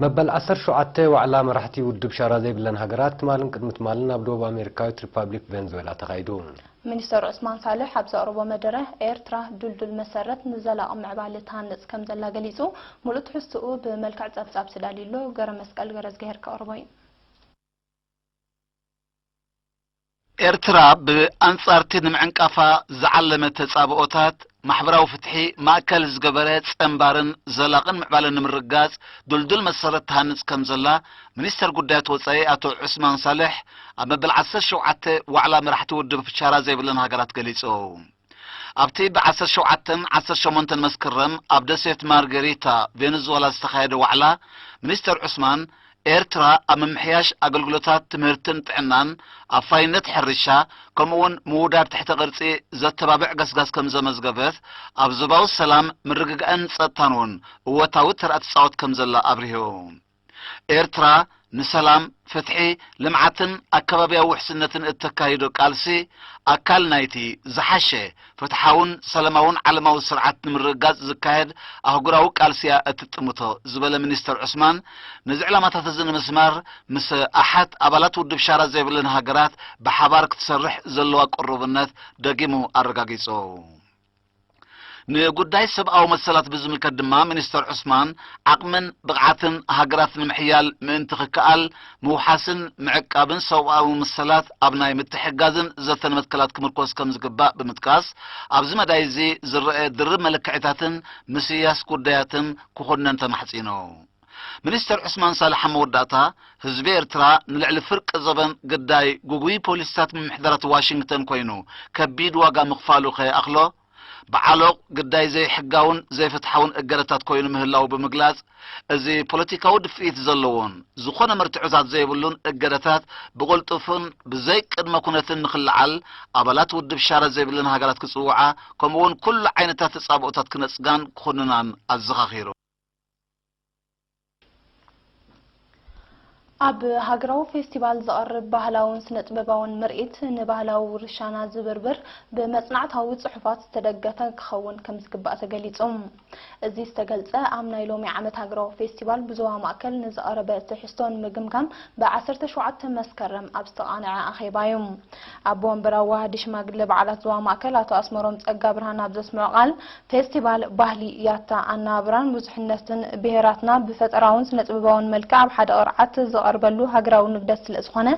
መበል ዓሰርተ ሸውዓተ ዋዕላ መራሕቲ ውድብ ሻራ ዘይብለን ሃገራት ትማልን ቅድሚ ትማልን ኣብ ደቡብ ኣሜሪካዊት ሪፓብሊክ ቬንዙዌላ ተኻይዱ። ሚኒስተር ዑስማን ሳልሕ ኣብ ዘቕረቦ መደረ፣ ኤርትራ ድልዱል መሰረት ንዘላቒ ምዕባለ ትሃንጽ ከም ዘላ ገሊጹ። ሙሉእ ትሕዝትኡ ብመልክዕ ጸብጻብ ተዳልዩ ኣሎ። ገረመስቀል ገረዝግሄር ከቕርቦ እዩ። ኤርትራ ብኣንጻርቲ ንምዕንቃፋ ዝዓለመ ተጻብኦታት፣ ማሕበራዊ ፍትሒ ማእከል ዝገበረ ጸንባርን ዘላቕን ምዕባለን ንምርጋጽ ድልዱል መሰረት ትሃንጽ ከም ዘላ ሚኒስተር ጉዳያት ወጻኢ ኣቶ ዑስማን ሳልሕ ኣብ መበል ዓሰርተ ሸውዓተ ዋዕላ መራሕቲ ውድብ ሻራ ዘይብለን ሃገራት ገሊጹ። ኣብቲ ብ ዓሰርተ ሸውዓተን ዓሰርተ ሸሞንተን መስከረም ኣብ ደሴት ማርገሪታ ቬኔዙዌላ ዝተኻየደ ዋዕላ፣ ሚኒስተር ዑስማን፣ ኤርትራ ኣብ ምምሕያሽ ኣገልግሎታት ትምህርትን ጥዕናን፣ ኣፋይነት ሕርሻ፣ ከምኡ'ውን ምውዳድ ትሕተ ቅርጺ ዘተባብዕ ገስጋስ ከም ዘመዝገበት፣ ኣብ ዞባዊ ሰላም፣ ምርግጋእን ጸጥታን እውን እወታዊ ተራ ትጻወት ከም ዘላ ኣብሪሁ። ኤርትራ ንሰላም፣ ፍትሒ፣ ልምዓትን ኣከባብያዊ ውሕስነትን እተካይዶ ቃልሲ፣ ኣካል ናይቲ ዝሓሸ፣ ፍትሓውን ሰላማውን ዓለማዊ ስርዓት ንምርግጋጽ ዝካየድ ኣህጉራዊ ቃልሲ እያ እትጥምቶ ዝበለ ሚኒስተር ዑስማን፣ ነዚ ዕላማታት እዚ ንምስማር ምስ ኣሓት ኣባላት ውድብ ሻራ ዘይብለን ሃገራት ብሓባር ክትሰርሕ ዘለዋ ቅሩብነት ደጊሙ ኣረጋጊጹ። ንጉዳይ ሰብኣዊ መሰላት ብዝምልከት ድማ ሚኒስተር ዑስማን፣ ዓቕምን ብቕዓትን ሃገራት ንምሕያል ምእንቲ ክከኣል፣ ምውሓስን ምዕቃብን ሰብኣዊ መሰላት ኣብ ናይ ምትሕግጋዝን ዘተን መትከላት ክምርኮስ ከም ዝግባእ ብምጥቃስ፣ ኣብዚ መዳይ እዚ ዝረአ ድርብ መለክዒታትን ምስያስ ጉዳያትን ክኹነን ተማሕጺኑ። ሚኒስተር ዑስማን ሳልሕ ኣብ መወዳእታ፣ ህዝቢ ኤርትራ ንልዕሊ ፍርቂ ዘበን ግዳይ ግጉይ ፖሊሲታት ምምሕዳራት ዋሽንግተን ኮይኑ ከቢድ ዋጋ ምኽፋሉ ከይኣኽሎ፣ ብዓሎቕ ግዳይ ዘይሕጋውን ዘይፍትሓውን እገዳታት ኮይኑ ምህላዉ ብምግላጽ፣ እዚ ፖለቲካዊ ድፍኢት ዘለዎን ዝኾነ መርትዖታት ዘይብሉን እገዳታት ብቕልጡፍን ብዘይ ቅድመ ኩነትን ንኽልዓል ኣባላት ውድብ ሻራ ዘይብለን ሃገራት ክጽውዓ፣ ከምኡ'ውን ኩሉ ዓይነታት ተጻብኦታት ክነጽጋን ክኹንናን ኣዘኻኺሩ። ኣብ ሃገራዊ ፌስቲቫል ዝቐርብ ባህላውን ስነ-ጥበባውን ምርኢት፣ ንባህላዊ ውርሻና ዝብርብር ብመጽናዕታዊ ጽሑፋት ዝተደገፈ ክኸውን ከም ዝግባእ ተገሊጹ። እዚ ዝተገልጸ፣ ኣብ ናይ ሎሚ ዓመት ሃገራዊ ፌስቲቫል ብዞባ ማእከል ንዝቐረበ ትሕዝቶ ንምግምጋም፣ ብ ዓሰርተ ሸውዓተ መስከረም ኣብ ዝተቓንዐ ኣኼባ እዩ። ኣቦ ወንበር ኣዋሃዲ ሽማግለ በዓላት ዞባ ማእከል ኣቶ ኣስመሮም ጸጋብርሃን ኣብ ዘስምዖ ቃል፣ ፌስቲቫል ባህሊ፣ ያታ፣ ኣነባብራን ብዙሕነትን ብሄራትና ብፈጠራውን ስነ-ጥበባውን መልክዕ ኣብ ሓደ ቅርዓት ዝቐርበሉ ሃገራዊ ንግደት ስለ ዝኾነ፣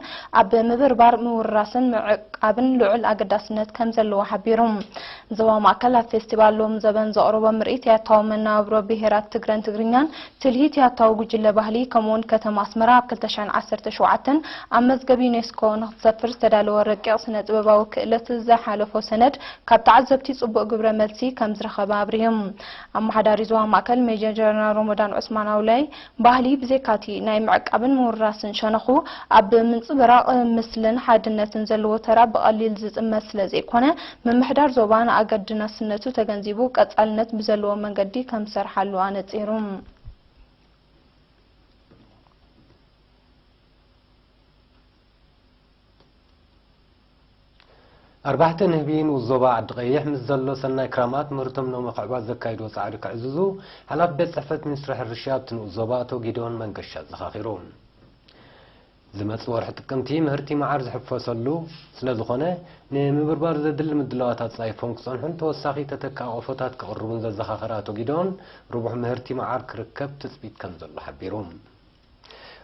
ኣብ ምብርባር፣ ምውርራስን ምዕቃብን ልዑል ኣገዳስነት ከም ዘለዎ ሓቢሩ። ዞባ ማእከል ኣብ ፌስቲቫል ሎም ዘበን ዘቕረቦ ምርኢት ያታዊ መነባብሮ ብሄራት ትግረን ትግርኛን፣ ትልሂት ያታዊ ጉጅለ ባህሊ፣ ከምኡ'ውን ከተማ ኣስመራ ኣብ ክልተ ሽሕን ዓሰርተ ሸውዓተን ኣብ መዝገብ ዩኔስኮ ንክትሰፍር ዝተዳለወ ረቂቕ ስነ-ጥበባዊ ክእለት ዝሓለፎ ሰነድ፣ ካብ ተዓዘብቲ ጽቡቕ ግብረ መልሲ ከም ዝረኸበ ኣብሪሁ። ኣመሓዳሪ ዞባ ማእከል ሜጀር ጀነራል ሮሞዳን ዑስማን ኣውላይ፣ ባህሊ ብዘይካቲ ናይ ምዕቃብን ምውራስን ሸነኹ፣ ኣብ ምንጽብራቕ ምስልን ሓድነትን ዘለዎ ተራ ብቐሊል ዝጥመት ስለ ዘይኮነ፣ ምምሕዳር ዞባ ንኣገድናስነቱ ተገንዚቡ ቀጻልነት ብዘለዎ መንገዲ ከም ዝሰርሓሉ ኣነጺሩ። ኣርባሕተ ንህቢ ንኡስ ዞባ ዓዲ ቀይሕ ምስ ዘሎ ሰናይ ክራማት ምህርቶም ንምኽዕባት ዘካይድዎ ጻዕሪ ከዕዝዙ ሓላፊ ቤት ጽሕፈት ሚኒስትሪ ሕርሻ ኣብቲ ንኡስ ዞባ ኣቶ ጊደዎን መንገሻ ኣዘኻኺሩ። ዝመጽእ ወርሒ ጥቅምቲ ምህርቲ መዓር ዝሕፈሰሉ ስለ ዝኾነ፣ ንምብርባር ዘድሊ ምድላዋት ኣጻይፎም ክጸንሑን ተወሳኺ ተተካኢ ቆፎታት ክቕርቡን ዘዘኻኸረ ኣቶ ጊደዎን፣ ርቡሕ ምህርቲ መዓር ክርከብ ትጽቢት ከም ዘሎ ሓቢሩ።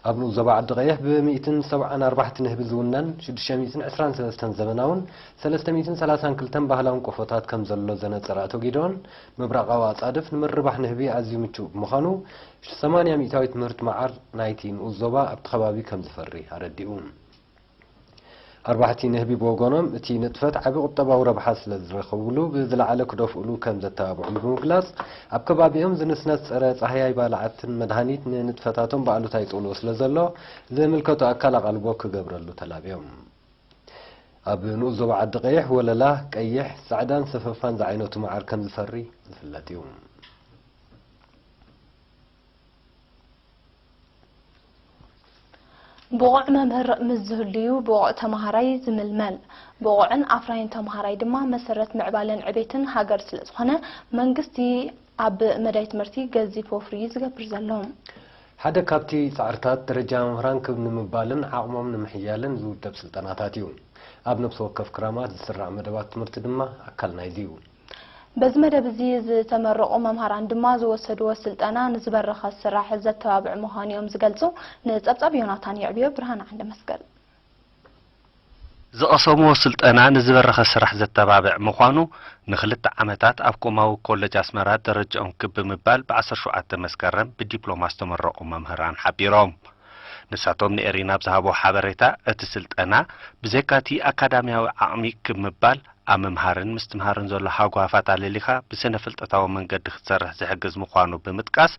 ኣብ ንኡስ ዞባ ዓዲ ቀይሕ ብሚእትን ሰብዓን ኣርባዕተን ንህቢ ዝውነን ሽዱሽተ ሚእትን ዕስራን ሰለስተን ዘመናውን ሰለስተ ሚእትን ሰላሳን ክልተን ባህላውን ቆፎታት ከም ዘሎ ዘነጸረ ኣቶ ጊደዎን፣ ምብራቓዊ ኣጻድፍ ንምርባሕ ንህቢ ኣዝዩ ምቹእ ብምዃኑ፣ ሰማንያ ሚእታዊት ምህርቲ መዓር ናይቲ ንኡስ ዞባ ኣብቲ ከባቢ ከም ዝፈሪ ኣረዲኡ። ኣርባሕቲ ንህቢ ብወገኖም፣ እቲ ንጥፈት ዓቢ ቁጠባዊ ረብሓ ስለ ዝረኸብሉ፣ ብዝለዓለ ክደፍኡሉ ከም ዘተባብዑን ብምግላጽ፣ ኣብ ከባቢኦም ዝንስነስ ጸረ ጻህያይ ባልዓትን መድሃኒት ንንጥፈታቶም ብኣሉታ ይጽልዎ ስለ ዘሎ፣ ዝምልከቶ ኣካል ኣቓልቦ ክገብረሉ ተላብዮም። ኣብ ንኡስ ዞባ ዓዲ ቀይሕ፣ ወለላ፣ ቀይሕ፣ ጻዕዳን ሰፈፋን ዝዓይነቱ መዓር ከም ዝፈሪ ዝፍለጥ እዩ። ብቑዕ መምህር ምስ ዝህሉ'ዩ ብቑዕ ተመሃራይ ዝምልመል። ብቑዕን ኣፍራይን ተመሃራይ ድማ መሰረት ምዕባለን ዕቤትን ሃገር ስለ ዝኾነ፣ መንግስቲ ኣብ መዳይ ትምህርቲ ገዚፍ ወፍሪ እዩ ዝገብር ዘሎ። ሓደ ካብቲ ጻዕርታት ደረጃ መምህራን ክብ ንምባልን ዓቕሞም ንምሕያልን ዝውደብ ስልጠናታት እዩ። ኣብ ነፍሲ ወከፍ ክራማት ዝስራዕ መደባት ትምህርቲ ድማ ኣካል ናይዚ እዩ። በዚ መደብ እዚ ዝተመረቑ መምሃራን ድማ ዝወሰድዎ ስልጠና ንዝበረኸ ስራሕ ዘተባብዕ ምዃኑ እዮም ዝገልጹ። ንጸብጻብ ዮናታን የዕብዮ፣ ብርሃን ዓንደ መስቀል። ዝቐሰምዎ ስልጠና ንዝበረኸ ስራሕ ዘተባብዕ ምዃኑ ንኽልተ ዓመታት ኣብ ኮማዊ ኮለጅ ኣስመራ ደረጃኦም ክብ ብምባል ብ ዓሰርተ ሸውዓተ መስከረም ብዲፕሎማ ዝተመረቑ መምህራን ሓቢሮም። ንሳቶም ንኤሪና ኣብ ዝሃብዎ ሓበሬታ፣ እቲ ስልጠና ብዘይካቲ ኣካዳሚያዊ ዓቕሚ ክብ ምባል ኣብ ምምሃርን ምስትምሃርን ዘሎ ሃጓፋት ኣለሊኻ ብስነ ፍልጠታዊ መንገዲ ክትሰርሕ ዝሕግዝ ምዃኑ ብምጥቃስ፣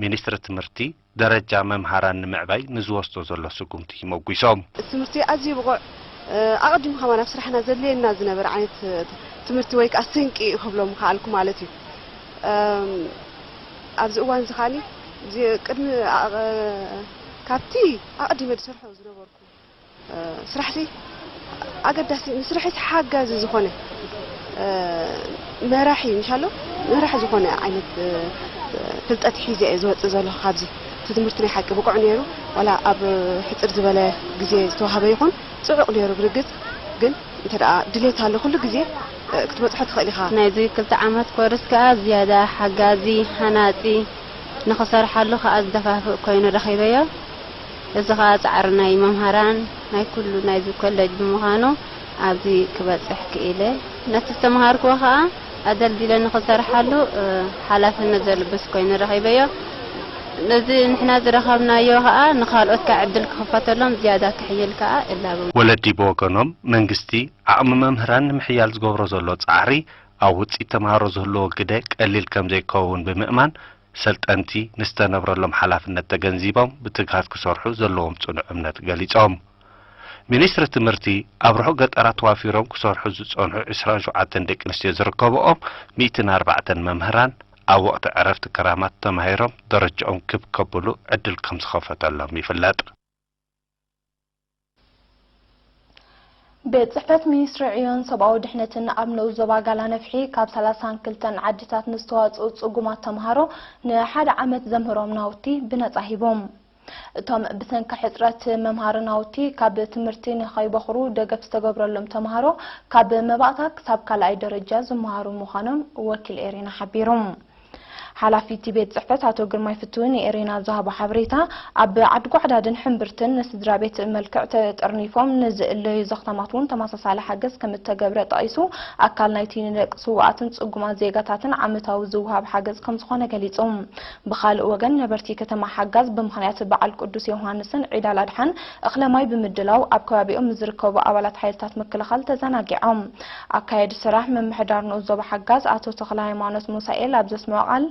ሚኒስትሪ ትምህርቲ ደረጃ መምሃራን ንምዕባይ ንዝወስዶ ዘሎ ስጉምቲ ሞጒሶም። እቲ ትምህርቲ ኣዝዩ ብቑዕ ኣቐዲሙ ከማን ኣብ ስራሕና ዘድልየና ዝነበረ ዓይነት ትምህርቲ ወይ ከዓ ስንቂ እዩ ክብሎ ምኽኣልኩ ማለት እዩ። ኣብዚ እዋን እዚ ከዓኒ ቅድሚ ካብቲ ኣቐዲመ ዝሰርሖ ዝነበርኩ ስራሕሲ ኣገዳሲ ንስርሒስ ሓጋዚ ዝኾነ መራሒ ምሻሎ መራሒ ዝኾነ ዓይነት ፍልጠት ሒዘ እየ ዝወፅእ ዘለኹ። ካብዚ እቲ ትምህርቲ ናይ ሓቂ ብቑዕ ነይሩ። ዋላ ኣብ ሕፅር ዝበለ ግዜ ዝተዋህበ ይኹን ፅዑቕ ነይሩ። ብርግፅ ግን እንተ ደኣ ድሌት ኣሎ ኩሉ ግዜ ክትበፅሖ ትኽእል ኢኻ። ናይዚ ክልተ ዓመት ኮርስ ከኣ ዝያዳ ሓጋዚ፣ ሃናፂ፣ ንኽሰርሓሉ ከኣ ዝደፋፍእ ኮይኑ ረኺበዮ። እዚ ኸኣ ጻዕሪ ናይ መምሃራን ናይ ኩሉ ናይዚ ኮለጅ ብምዃኑ ኣብዚ ክበጽሕ ክኢለ። ነቲ ዝተምሃርክዎ ኸኣ ኣደልዲለ ንኽሰርሓሉ ሓላፍነት ዘልብስ ኮይኑ ረኺበዮ። ነዚ ንሕና ዝረኸብናዮ ኸኣ ንኻልኦት ከኣ ዕድል ክኽፈተሎም ዝያዳ ክሕይል ከኣ እላበ። ወለዲ ብወገኖም መንግስቲ ዓቕሚ መምህራን ንምሕያል ዝገብሮ ዘሎ ጻዕሪ ኣብ ውጽኢት ተምሃሮ ዝህልዎ ግደ ቀሊል ከም ዘይከውን ብምእማን ሰልጠንቲ ንዝተነብረሎም ሓላፍነት ተገንዚቦም ብትግሃት ክሰርሑ ዘለዎም ጽኑዕ እምነት ገሊጾም። ሚኒስትሪ ትምህርቲ ኣብ ርሑቕ ገጠራት ተዋፊሮም ክሰርሑ ዝጸንሑ ዕስራን ሸውዓተን ደቂ ኣንስትዮ ዝርከብኦም ሚእትን ኣርባዕተን መምህራን ኣብ ወቕቲ ዕረፍቲ ክራማት ተማሂሮም ደረጃኦም ክብ ከብሉ ዕድል ከም ዝኸፈተሎም ይፍለጥ። ቤት ጽሕፈት ሚኒስትሪ ዕዮን ሰብኣዊ ድሕነትን ኣብ ንኡስ ዞባ ጋላ ነፍሒ ካብ ሰላሳን ክልተን ዓድታት ንዝተዋጽኡ ጽጉማት ተምሃሮ ንሓደ ዓመት ዘምህሮም ናውቲ ብነጻ ሂቦም። እቶም ብሰንኪ ሕጽረት መምሃሪ ናውቲ ካብ ትምህርቲ ንኸይበኹሩ ደገፍ ዝተገብረሎም ተምሃሮ ካብ መባእታ ክሳብ ካልኣይ ደረጃ ዝመሃሩ ምዃኖም ወኪል ኤሪና ሓቢሩ። ሓላፊ እቲ ቤት ጽሕፈት ኣቶ ግርማይ ፍትዊ ንኤሬና ኣብ ዝሃቦ ሓበሬታ፣ ኣብ ዓዲ ጓዕዳድን ሕምብርትን ንስድራ ቤት መልክዕ ተጠርኒፎም ንዝእለዩ ዘኽታማት እውን ተመሳሳሊ ሓገዝ ከም እተገብረ ጠቒሱ፣ ኣካል ናይቲ ንደቂ ስዉኣትን ጽጉማት ዜጋታትን ዓመታዊ ዝወሃብ ሓገዝ ከም ዝኾነ ገሊጹ። ብኻልእ ወገን፣ ነበርቲ ከተማ ሓጋዝ ብምኽንያት በዓል ቅዱስ ዮሃንስን ዒድ ኣል ኣድሓን እኽለ ማይ ብምድላው ኣብ ከባቢኦም ዝርከቡ ኣባላት ሓይልታት ምክልኻል ተዘናጊዖም። ኣካየዲ ስራሕ ምምሕዳር ንኡስ ዞባ ሓጋዝ ኣቶ ተኽለሃይማኖት ሙሳኤል ኣብ ዘስምዖ ቃል፣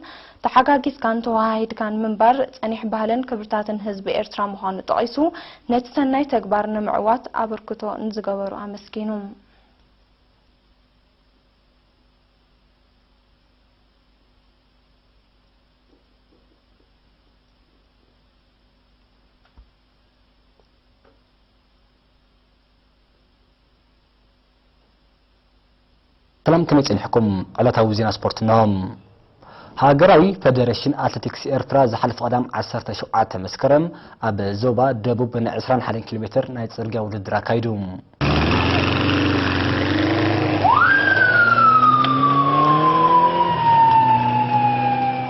ተሓጋጊዝካን ተወሃሂድካን ምንባር ጸኒሕ ባህልን ክብርታትን ህዝቢ ኤርትራ ምዃኑ ጠቒሱ፣ ነቲ ሰናይ ተግባር ንምዕዋት ኣበርክቶ ንዝገበሩ ኣመስጊኑ። ሰላም፣ ከመይ ጸኒሕኩም? ዕለታዊ ዜና ስፖርት እንሆ። ሃገራዊ ፈደረሽን ኣትሌቲክስ ኤርትራ ዝሓለፈ ቀዳም ዓሰርተ ሸውዓተ መስከረም ኣብ ዞባ ደቡብ ን ዕስራን ሓደን ኪሎ ሜትር ናይ ጽርግያ ውድድር ኣካይዱ።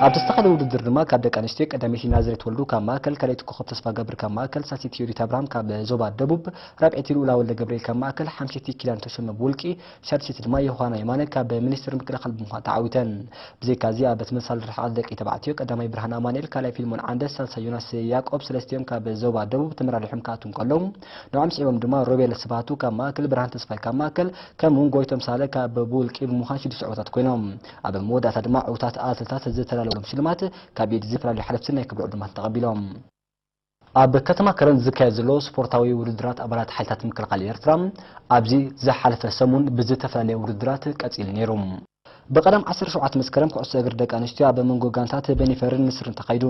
ኣብቲ ዝተኻየደ ውድድር ድማ ካብ ደቂ ኣንስትዮ ቀዳመይቲ ናዝሬት ወልዱ ካብ ማእከል፣ ካልኣይቲ ኮኸብ ተስፋ ገብር ካብ ማእከል፣ ሳልሰይቲ ዮዲት ኣብርሃም ካብ ዞባ ደቡብ፣ ራብዐይቲ ልኡላ ወልደ ገብርኤል ካብ ማእከል፣ ሓምሸይቲ ኪዳን ተሾመ ብውልቂ፣ ሻድሸይቲ ድማ ዮሃና የማነ ካብ ሚኒስትሪ ምክልኻል ብምዃን ተዓዊተን። ብዘይካዚ ኣብ ተመሳሳሊ ርሕቐት ደቂ ተባዕትዮ ቀዳማይ ብርሃን ኣማኑኤል፣ ካልኣይ ፊልሞን ዓንደ፣ ሳልሳይ ዮናስ ያዕቆብ ሰለስቲኦም ካብ ዞባ ደቡብ ተመራሪሖም ክኣትዉ እንከለዉ፣ ንዕኦም ስዒቦም ድማ ሮቤል ስብሃቱ ካብ ማእከል፣ ብርሃን ተስፋይ ካብ ማእከል፣ ከምኡውን ጎይቶም ሳለ ካብ ብውልቂ ብምዃን ሽዱሽተ ዕዉታት ኮይኖም። ኣብ መወዳእታ ድማ ዕዉታት ኣትሌታት ዝተላለዎም ሽልማት ካብ ኢድ ዝተፈላለዩ ሓለፍትን ናይ ክብሪ ዕዱማትን ተቐቢሎም። ኣብ ከተማ ከረን ዝካየድ ዘሎ ስፖርታዊ ውድድራት ኣባላት ሓይልታት ምክልኻል ኤርትራ ኣብዚ ዝሓለፈ ሰሙን ብዝተፈላለየ ውድድራት ቀጺሉ ነይሩ። ብቐዳም ዓሰርተ ሸውዓተ መስከረም ኩዕሶ እግሪ ደቂ ኣንስትዮ ኣብ መንጎ ጋንታት በኒፈርን ንስርን ተኻይዱ።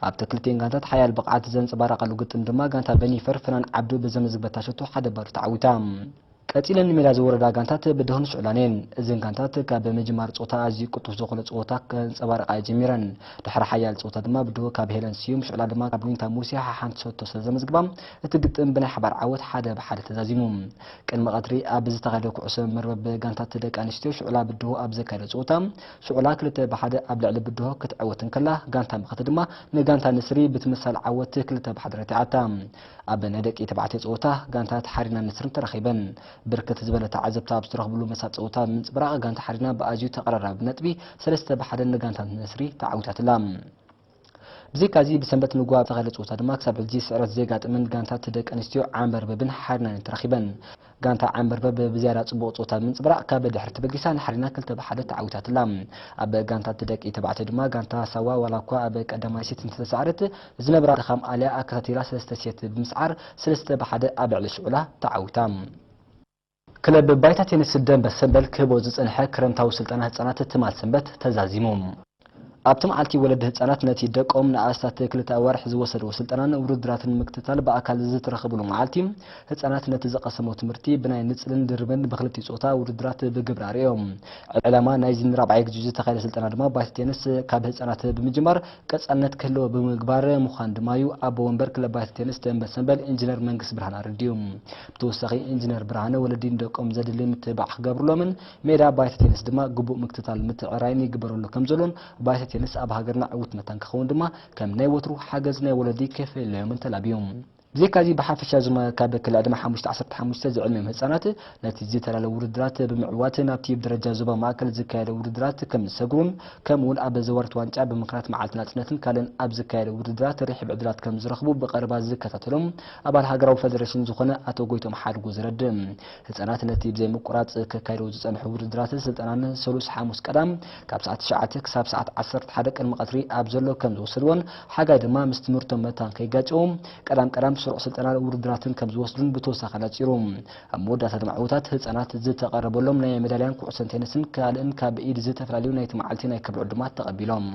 ኣብቲ ክልቲኤን ጋንታት ሓያል ብቕዓት ዘንጸባረቓሉ ግጥም ድማ ጋንታ በኒፈር ፍናን ዓብዱ ብዘመዝግበታ ሸቶ ሓደ ባዶ ተዓዊታ። ቀጺለን ንሜዳ ዝወረዳ ጋንታት ብድሆን ሽዑላን እየን። እዘን ጋንታት ካብ ምጅማር ጸወታ ኣዝዩ ቅልጡፍ ዝኾነ ጸወታ ከንጸባርቓ ጀሚረን። ድሕሪ ሓያል ጸወታ ድማ ብድሆ ካብ ሄለን ስዩም፣ ሽዑላ ድማ ካብ ዊንታ ሙሴ ሓሓንቲ ሸቶ ስለ ዘመዝግባ፣ እቲ ግጥም ብናይ ሓባር ዓወት ሓደ ብሓደ ተዛዚሙ። ቅድሚ ቀትሪ ኣብ ዝተኻየደ ኩዕሶ መርበብ ጋንታት ደቂ ኣንስትዮ ሽዑላ ብድሆ ኣብ ዘካየደ ጸወታ፣ ሽዑላ ክልተ ብሓደ ኣብ ልዕሊ ብድሆ ክትዕወት እንከላ፣ ጋንታ መኸተ ድማ ንጋንታ ንስሪ ብትምሳል ዓወት ክልተ ብሓደ ረቲዓታ። ኣብ ናይ ደቂ ተባዕትዮ ጸወታ፣ ጋንታት ሓሪና ንስርን ተራኺበን። ብርክት ዝበለ ተዓዘብቲ ኣብ ዝተረኽብሉ መሳብ ጸወታ ብምንጽብራቕ፣ ጋንታ ሓሪና ብኣዝዩ ተቐራራቢ ነጥቢ ሰለስተ ብሓደ ንጋንታ ንስሪ ተዓዊታትላ። ብዘይካዚ፣ ብሰንበት ንግሆ ኣብ ዝተኻየደ ጸወታ ድማ ክሳብ ሕጂ ስዕረት ዘየጋጠመን ጋንታት ደቂ ኣንስትዮ ዓንበርበብን ሓሪናን ተራኺበን። ጋንታ ዓንበርበብ ብዝያዳ ጽቡቕ ጸወታ ብምንጽብራቕ ካብ ድሕሪ ተበጊሳ ንሓሪና ክልተ ብሓደ ተዓዊታትላ። ኣብ ጋንታት ደቂ ተባዕትዮ ድማ ጋንታ ሳዋ ዋላ እኳ ኣብ ቀዳማይ ሴት እንተተሳዕረት፣ ዝነበራ ድኻም ኣልያ ኣከታቲላ ሰለስተ ሴት ብምስዓር ሰለስተ ብሓደ ኣብ ልዕሊ ሽዑላ ተዓዊታ። ክለብ ባይታ ቴኒስ ደንበ ሰንበል ክህቦ ዝጸንሐ ክረምታዊ ስልጠና ህጻናት ትማል ሰንበት ተዛዚሙ። ኣብቲ መዓልቲ ወለዲ ህጻናት ነቲ ደቆም ንኣስታት ክልተ ኣዋርሕ ዝወሰድዎ ስልጠናን ውድድራትን ምክትታል ብኣካል ዝተረኸብሉ መዓልቲ፣ ህጻናት ነቲ ዝቐሰሞ ትምህርቲ ብናይ ንጽልን ድርብን ብክልቲኡ ጾታ ውድድራት ብግብሪ ኣርእዮም። ዕላማ ናይዚ ንራብዓይ ግዜ ዝተኻየደ ስልጠና ድማ ባይታ ቴኒስ ካብ ህጻናት ብምጅማር ቀጻልነት ክህልዎ ብምግባር ምዃን ድማ እዩ ኣቦ ወንበር ክለብ ባይታ ቴኒስ ደንበ ሰንበል ኢንጂነር መንግስት ብርሃን ኣረዲኡ። ብተወሳኺ ኢንጂነር ብርሃነ ወለዲ ንደቆም ዘድሊ ምትብባዕ ክገብርሎምን ሜዳ ባይታ ቴኒስ ድማ ግቡእ ምክትታል ምትዕራይን ይግበረሉ ከም ዘሎን ባይታ ቴኒስ ኣብ ሃገርና ዕዉት መታን ክኸውን ድማ ከም ናይ ወትሩ ሓገዝ ናይ ወለዲ ከፈለዮምን ተላብዩ። ብዘይካዚ ብሓፈሻ ዞማ ካብ ክሊ ዕድመ ሓሙሽተ ዓሰርተ ሓሙሽተ ዝዕድሚኦም ህጻናት ነቲ ዝተዳለወ ውድድራት ብምዕዋት ናብቲ ብደረጃ ዞባ ማእከል ዝካየደ ውድድራት ከም ዝሰግሩን ከምኡ እውን ኣብ ዘዋርት ዋንጫ ብምኽናት መዓልቲ ናጽነትን ካልእን ኣብ ዝካየደ ውድድራት ርሒብ ዕድላት ከም ዝረኽቡ ብቐረባ ዝከታተሎም ኣባል ሃገራዊ ፈደረሽን ዝኾነ ኣቶ ጎይቶም ሓድጉ ዘረድእ። ህጻናት ነቲ ብዘይ ምቁራጽ ከካይደው ዝጸንሑ ውድድራትን ስልጠናን ሰሉስ ሓሙስ ቀዳም ካብ ሰዓት ትሽዓተ ክሳብ ሰዓት ዓሰርተ ሓደ ቅድሚ ቀትሪ ኣብ ዘሎ ከም ዝወሰድዎን ሓጋይ ድማ ምስ ትምህርቶም መታን ከይጋጨዎም ቀዳም ቀዳም ስሩዕ ስልጠናን ውድድራትን ከም ዝወስዱን ብተወሳኺ ኣነጺሩ። ኣብ መወዳእታ ድማ ዕዉታት ህጻናት ዝተቐረበሎም ናይ ሜዳልያን ኩዕሶን ቴኒስን ካልእን ካብ ኢድ ዝተፈላለዩ ናይቲ መዓልቲ ናይ ክብሪ ዕዱማት ተቐቢሎም።